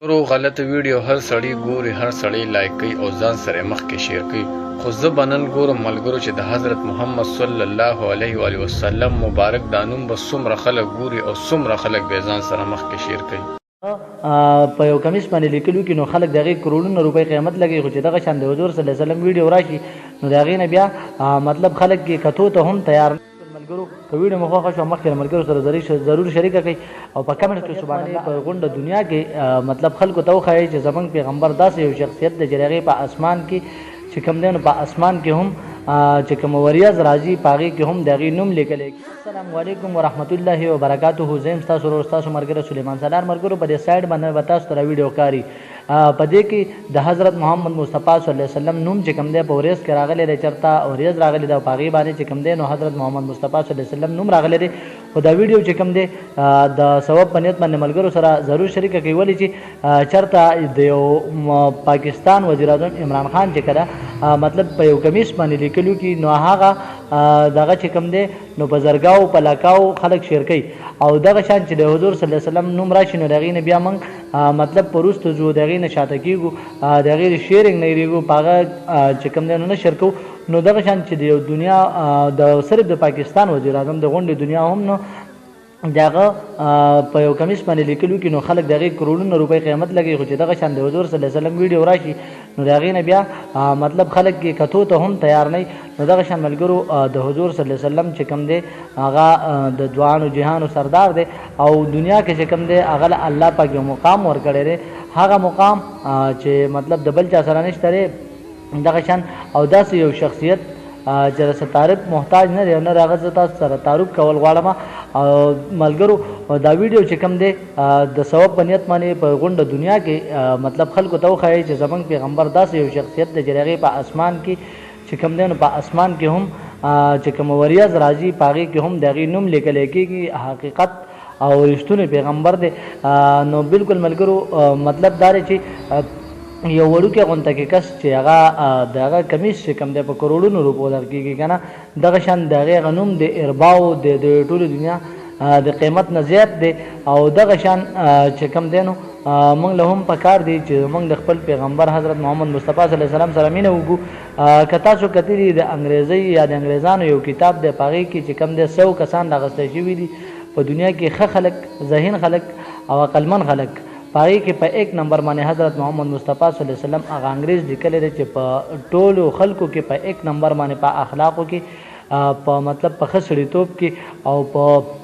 نورو غلطه ویډیو هر سړی ګوري هر سړی لایک کوي او ځان سره مخکې شیر کوي، خو زه به نن ګورم ملګرو چې د حضرت محمد صلی الله علیه و آله وسلم مبارک دا نوم به څومره خلک ګوري او څومره خلک به ځان سره مخکې شیر کوي. په یو کمیس باندې لیکلو کې نو خلک د هغې کروړونه روپۍ قیمت لګوي، خو چې دغه شان د حضور صلی الله علیه وسلم ویډیو راشي نو د هغې نه بیا مطلب خلک یې کتو ته هم تیار نه. ملګرو که ویډیو مو خوښه شوه مخکې له ملګرو سره ضرور شریکه کړئ او په کمنټ کې سبحان الله په غونډه دنیا کې مطلب خلکو ته وښایئ چې زمونږ پیغمبر داسې یو شخصیت دی چې د هغې په اسمان کې چې کوم دی نو په اسمان کې هم چې کوم وریځ راځي په هغې کې هم د هغې نوم لیکلی. السلام علیکم ورحمت الله وبرکاته، زه یم ستاسو ورور ستاسو ملګری سلیمان سالار. ملګرو په دې سایډ باندې به تاسو ته دا ویډیو ښکاري، په دې کې د حضرت محمد مصطفی صلی الله علیه وسلم نوم چې کوم دی په وریځ کې راغلی دی، چرته وریځ راغلی دی او په هغې باندې چې کوم دی نو حضرت محمد مصطفی صلی الله علیه وسلم نوم راغلی دی. خو دا ویډیو چې کوم دی د ثواب په نیت باندې ملګرو سره ضرور شریکه کړئ، ولې چې چرته د یو پاکستان وزیر اعظم عمران خان چې کله مطلب په یو کمیس باندې لیکلو کې نو هغه دغه چې کوم دی نو په زرګاو په لکاو خلک شیر کوي، او دغه شان چې د حضور صلی الله علیه وسلم نوم راشي نو د هغې نه بیا موږ مطلب په وروسته ځو، د هغې نه شاته کېږو، د هغې د شیرینګ نه هېرېږو، په هغه چې کوم دی نو نه شیر کوو. نو دغه شان چې د یو دنیا د صرف د پاکستان وزیر اعظم د غونډې دنیا هم نو د هغه په یو کمیس باندې لیکلو کې نو خلک د هغې کروړونه روپۍ قیمت لګوي، خو چې دغه شان د حضور صلی الله علیه وسلم ویډیو راشي نو د هغې نه بیا مطلب خلک یې کتو ته هم تیار نه. نو دغه شان ملګرو د حضور صلی الله علیه وسلم چې کوم دی هغه د دوانو جهانو سردار دی، او دنیا کې چې کوم دی هغه له الله پاک یو مقام ورکړی دی، هغه مقام چې مطلب د بل چا سره نشته دی دغه شان. او داسې یو شخصیت چې د څه تعریف محتاج نه دی، نه د هغه زه تاسو سره تعارف کول غواړم. او ملګرو دا ویډیو چې کوم دی د ثواب په نیت باندې په غونډه دنیا کې مطلب خلکو ته وښایئ چې زمونږ پیغمبر داسې یو شخصیت دی چې د هغې په اسمان کې چې کوم دی نو په اسمان کې هم چې کوم وریځ راځي په هغې کې هم د هغې نوم لیکلی کېږي، حقیقت او رښتونی پیغمبر دی. نو بالکل ملګرو مطلب دا دی چې یو وړوکی غونته کې کس چې هغه د هغه کمیس چې کوم دی په کروړونو روپو دغه کېږي که نه، دغه شان د هغې هغه نوم د ارباو د ټولې دنیا د قیمت نه زیات دی. او دغه شان چې کوم دی نو موږ له هم پکار دی چې موږ د خپل پیغمبر حضرت محمد مصطفی صلی الله علیه وسلم سره مینه وکړو. که تاسو کتلي د انګریزۍ یا د انګریزانو یو کتاب دی، په هغې کې چې کوم دی 100 کسان راغستل شوي دي په دنیا کې ښه خلک، ذهین خلک او عقلمن خلک، په هغې کې په 1 نمبر باندې حضرت محمد مصطفی صلی الله علیه وسلم هغه انګریز لیکلی دی چې په ټولو خلکو کې په 1 نمبر باندې په اخلاقو کې، په مطلب په ښه سړیتوب کې او په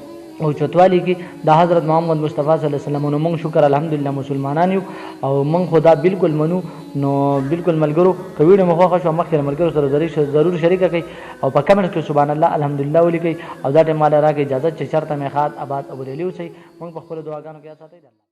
اوچتوالي کې د حضرت محمد مصطفی صلی الله علیه وسلم. نو موږ شکر الحمدلله مسلمانان یو او موږ خو دا بالکل منو. نو بالکل ملګرو که ویډیو مو خوښه شوه مخکې له ملګرو سره ضرور شریکه کړئ او په کمنټ کې سبحان الله الحمدلله ولیکئ. او دا ټایم ماله راکړئ اجازه چې چرته مې ښاد آباد او بریالي اوسئ. موږ په خپلو دعاګانو کې یاد ساتئ. د الله.